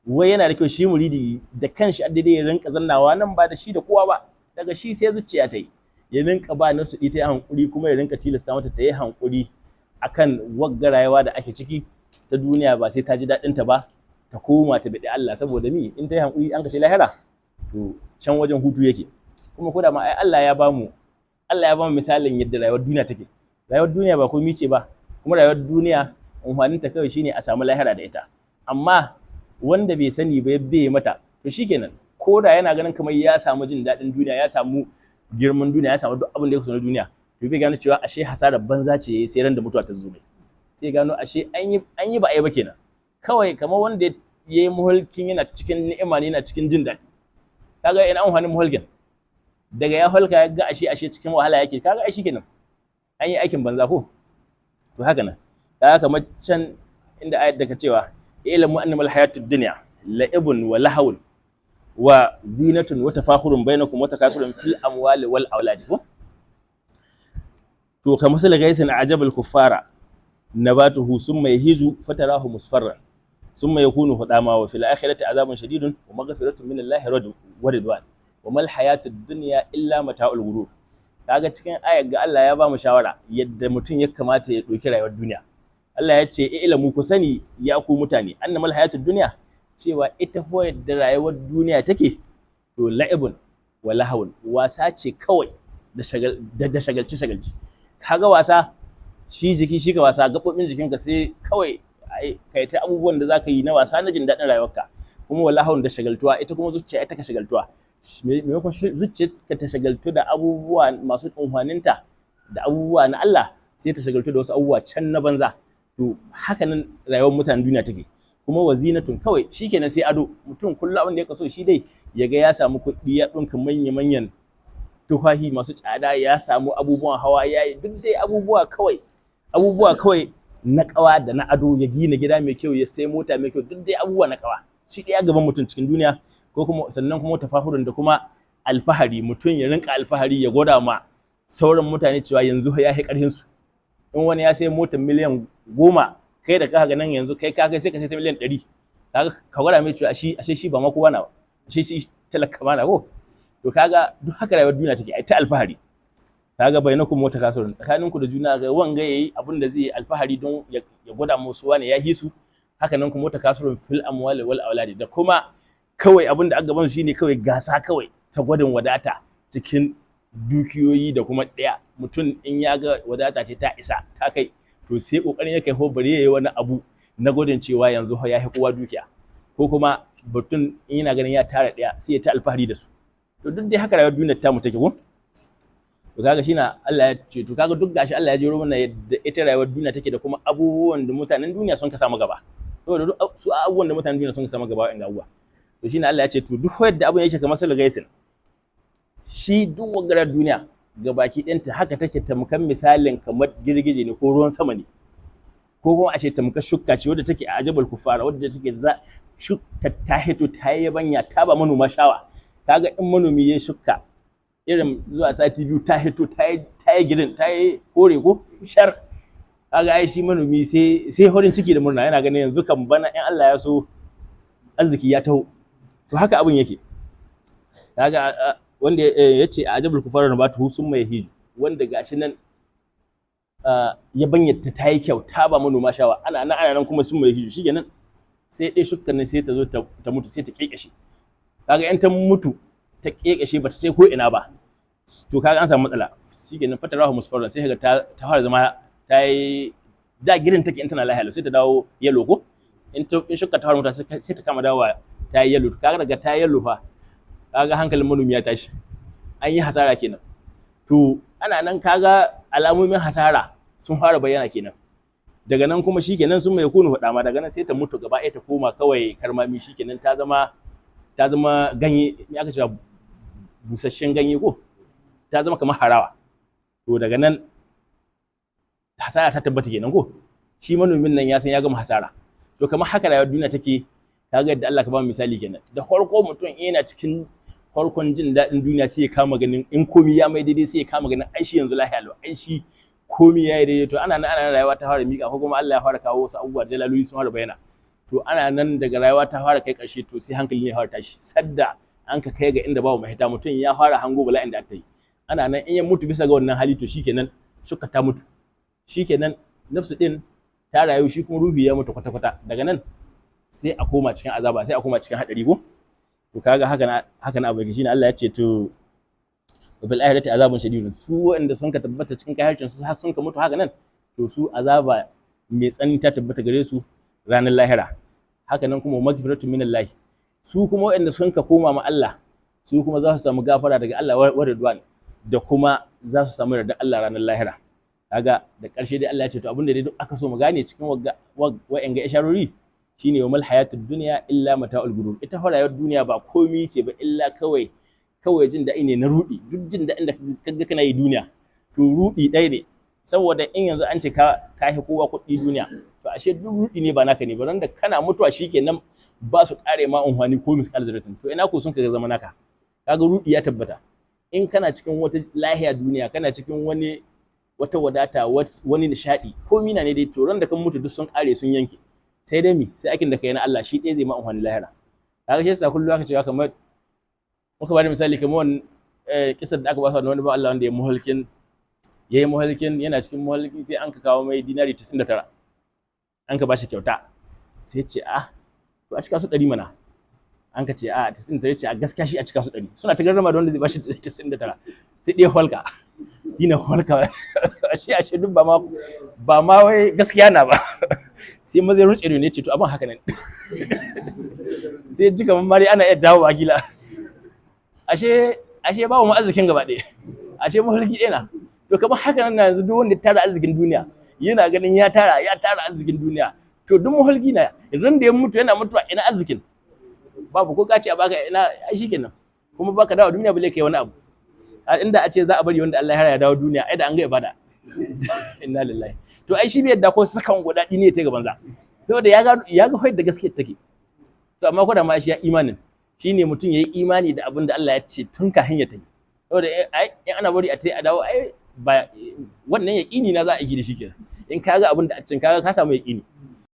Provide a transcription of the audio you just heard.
Wai yana da kyau shi muridi da kanshi daidai ya rinka zannawa nan ba da shi da kowa ba, daga shi sai zuciya ta yi, ya rinka ba nasu ita ya hankuri, kuma ya rinka tilasta mata ta yi hankuri akan wagga rayuwa da ake ciki ta duniya, ba sai ta ji daɗin ta ba, ta koma ta biɗi Allah. Saboda mi? In ta yi hankuri an ka ce lahira, to can wajen hutu yake. Kuma ko da ma ai Allah ya bamu misalin yadda rayuwar duniya take. Rayuwar duniya ba komai ce ba, kuma rayuwar duniya amfanin ta kawai shine a samu lahira da ita. Amma wanda bai sani ba ya biye mata, to shikenan, ko da yana ganin kamar ya samu jin daɗin duniya, ya samu girman duniya, ya samu duk abin da ya kusa na duniya, to bai gano cewa ashe hasarar banza ce yayi, sai ran da mutuwa ta zo mai sai gano ashe an yi ba a yi ba kenan. Kawai kamar wanda ya yi muhulkin yana cikin ni'ima ne, yana cikin jin daɗi. Kaga ina amfanin muhulkin? Daga ya halka ya ga ashe cikin wahala yake, kaga ai shikenan an yi aikin banza ko? To haka nan kaga kamar can inda ayat da ka cewa ilmu annamal hayatud dunya la'ibun wa lahawun wa zinatun wa tafakhurun bainakum wa takasurun fil amwali wal auladi ko? To kamasali ghaisin a'jabal kuffara nabatuhu summa yahiju fatarahu musfarran summa yakunu hudama wa fil akhirati azabun shadidun wa maghfiratun min Allah wa ridwan wa mal hayatud dunya illa mata'ul ghurur. Kaga cikin ayar ga Allah ya ba mu shawara yadda mutum ya kamata ya ɗauki rayuwar duniya. Allah ya ce ilamu, ku sani ya ku mutane, annamal hayatud dunya, cewa ita fa yadda rayuwar duniya take, to la'ibun wa lahawun, wasa ce kawai da shagal da shagalci shagalci. Kaga wasa shi jiki shi ka wasa gaɓoɓin jikinka, sai kawai kai ta abubuwan da zaka yi na wasa na jin daɗin rayuwarka. Kuma wa lahawun, da shagaltuwa, ita kuma zuciya ita ka shagaltuwa. Maimakon zuciyarka ta shagaltu da abubuwa masu amfaninta da abubuwa na Allah, sai ta shagaltu da wasu abubuwa can na banza. To haka nan rayuwar mutanen duniya take. Kuma wazinatun, kawai shikenan sai ado. Mutum kullum abin da ya kaso shi dai ya ga ya samu kuɗi, ya ɗinka manya-manyan tufafi masu tsada, ya samu abubuwan hawa, ya yi duk dai abubuwa kawai, abubuwa kawai na ƙawa da na ado, ya gina gida mai kyau, ya sai mota mai kyau, duk dai abubuwa na ƙawa shi ɗaya gaban mutum cikin duniya. Ko kuma sannan kuma tafahurin, da kuma alfahari, mutum ya rinka alfahari ya gwada ma sauran mutane cewa yanzu ya fi ƙarfin su. In wani ya sai motar miliyan 10, kai da ka ga nan yanzu kai ka kai, sai ka sai ta miliyan 100. Kaga ka gwada mai cewa shi ashe shi ba ma kowa na ba, ashe shi talaka ma na ko? To kaga duk haka rayuwar duniya take, ai ta alfahari. Kaga bainakum wa takasurun, tsakaninku da juna, ga wanga yayi abin da zai yi alfahari don ya gwada musu wani ya hisu. Haka nan kuma takasurun fil amwali wal auladi, da kuma kawai abin da aka gaban shine kawai gasa kawai ta gwadin wadata cikin dukiyoyi da kuma ɗaya. Mutum in ya ga wadata ce ta isa ta kai, to sai kokarin ya kai ho bari yayi wani abu na gwadin cewa yanzu ya fi kowa dukiya. Ko kuma mutum in yana ganin ya tara ɗaya, sai ya ta alfahari da su. To duk dai haka rayuwar duniyar tamu take ko? To kaga shi na Allah ya ce, to kaga duk gashi Allah ya jero mana yadda ita rayuwar duniya take da kuma abubuwan da mutanen duniya sun ka samu gaba. Saboda duk su abubuwan da mutanen duniya sun ka samu gaba wa'in abubuwa. To shine Allah ya ce, to duk yadda abun yake kamasali gaisin, shi duk wagarar duniya ga baki ɗinta haka take, tamkan misalin kamar girgije ne ko ruwan sama ne, ko kuma a ce tamkar shukka ce wadda take a'jabal kuffara, wadda take za shukka ta hito ta yi yabanya, ta ba manoma shawa. Kaga in manomi ya shukka, irin zuwa sati 2 ta hito ta yi green, ta yi kore ko shar, kaga ai shi manomi sai farin ciki da murna, yana ganin yanzu kan bana in Allah ya so arziki ya taho. To haka abin yake. Kaga wanda ya ce a'jabal kuffara nabatuhu summa yahiju, wanda gashi nan yabanyar ta yi kyau, ta ba manoma shawa, ana nan ana nan kuma summa yahiju, shikenan sai ɗaya shukkan nan sai ta zo ta mutu, sai ta kekashe. Kaga in ta mutu ta kekashe, ba ta ce ko ina ba, to kaga an samu matsala. Shikenan fatarahu musfarran, sai kaga ta fara zama ta yi da green take in tana lahiya, sai ta dawo yellow ko? In shukka ta fara mutuwa, sai ta kama dawowa ta yi yellow. Kaga daga ta yi yellow fa, kaga hankalin manomi ya tashi, an yi hasara kenan. To ana nan kaga alamomin hasara sun fara bayyana kenan. Daga nan kuma shikenan summa yakunu hudama, daga nan sai ta mutu gaba ɗaya, ta koma kawai karmami. Shikenan ta zama ganye, me aka cewa, busasshen ganye ko ta zama kamar harawa. To daga nan hasara ta tabbata kenan ko? Shi manomin nan ya san ya gama hasara. To kamar haka rayuwar duniya take. Kaga yadda Allah ka ba mu misali kenan. Da farko mutum yana cikin farkon jin daɗin duniya, sai ya kama ganin in komi ya mai daidai, sai ya kama ganin ai shi yanzu lahiya lau, ai shi komi ya yi daidai. To ana nan ana rayuwa ta fara miƙa, ko kuma Allah ya fara kawo wasu abubuwa, jalaloli sun fara bayyana. To ana nan daga rayuwa ta fara kai ƙarshe, to sai hankali ne ya fara tashi. Sadda an ka kai ga inda babu mahita, mutum ya fara hango bala'in da aka yi. Ana nan in ya mutu bisa ga wannan hali, to shikenan, suka ta mutu, shikenan, nafsu din ta rayu, shi kuma ruhi ya mutu kwata-kwata. Daga nan sai a koma cikin azaba, sai a koma cikin hadari ko. To kaga haka na abu yake. Shine Allah ya ce to bil akhirati azabun shadidun. Su wanda sun ka tabbata cikin kafircin su har sun ka mutu haka nan, to su azaba mai tsanani ta tabbata gare su ranar lahira. Haka nan kuma magfiratun minallahi, su kuma waɗanda sun ka koma ma Allah, su kuma za su samu gafara daga Allah wa ridwan, da kuma za su samu yarda Allah ranar lahira. Kaga da ƙarshe dai Allah ya ce to abin da dai duk aka so mu gane cikin wa'anga isharori shine wa mal hayatud dunya illa mata'ul gurur. Ita fa rayuwar duniya ba komi ce ba illa kawai kawai jin daɗi ne na rudi. Duk jin daɗin da kaga kana yi duniya, to rudi ɗaya ne. Saboda in yanzu an ce ka hi kowa kuɗi duniya, to ashe duk rudi ne, ba naka ne ba. Da kana mutuwa shikenan, ba su ƙare ma unhwani ko misƙal zarratin. To ina ko sun ka zama naka? Kaga rudi ya tabbata. In kana cikin wata lahiya duniya, kana cikin wani wata wadata, wani nishaɗi, ko mina ne dai, to ran da kan mutu duk sun ƙare, sun yanke. Sai dai mi? Sai aikin da kai na Allah, shi ɗaya zai ma unhwani lahira. Kaga shi yasa kullum aka cewa, kamar muka bada misali, kamar wani kisar da aka ba su wani ba Allah wanda ya muhalkin, ya yi muhalkin, yana cikin muhalki sai an ka kawo mai dinari 99, an ka bashi kyauta. Sai ce, "Ah, to a cika su 100 mana." An ka ce, "A 99." Ce, "A gaskiya shi a cika su 100." Suna ta garrama da wanda zai bashi 99. Sai ɗaya holka yana holka, ashe duk ba ma wai gaskiya na ba. Sai maza ya ruce ne, ce, "To abin haka nan." Sai ji kamar ma dai ana iya dawo a gila. Ashe babu mu arzikin gaba ɗaya, ashe mafarki ɗaya na. To kamar haka nan na yanzu, duk wanda ya tara arzikin duniya, yana ganin ya tara arzikin duniya, to duk mafarki na. Idan da ya mutu, yana mutuwa, ina arzikin? Babu. Ko ka ce a baka, ina? Ai shikenan, kuma baka dawo duniya balle kai wani abu. A inda a ce za a bari wanda Allah ya dawo duniya, ai da an ga ibada. Inna lillahi. To ai shi bai yadda ko sakan guda ɗi ne ta gaban za, saboda ya ga da gaskiya take. To amma ko da ma shi ya imanin, shine mutum yayi imani da abin da Allah ya ce tun kafin ya tafi. Saboda ai in ana bari a tafi a dawo, ai ba wannan yaƙini na za a yi da shi kenan. In ka ga abin da a can, kaga ka samu yaƙini.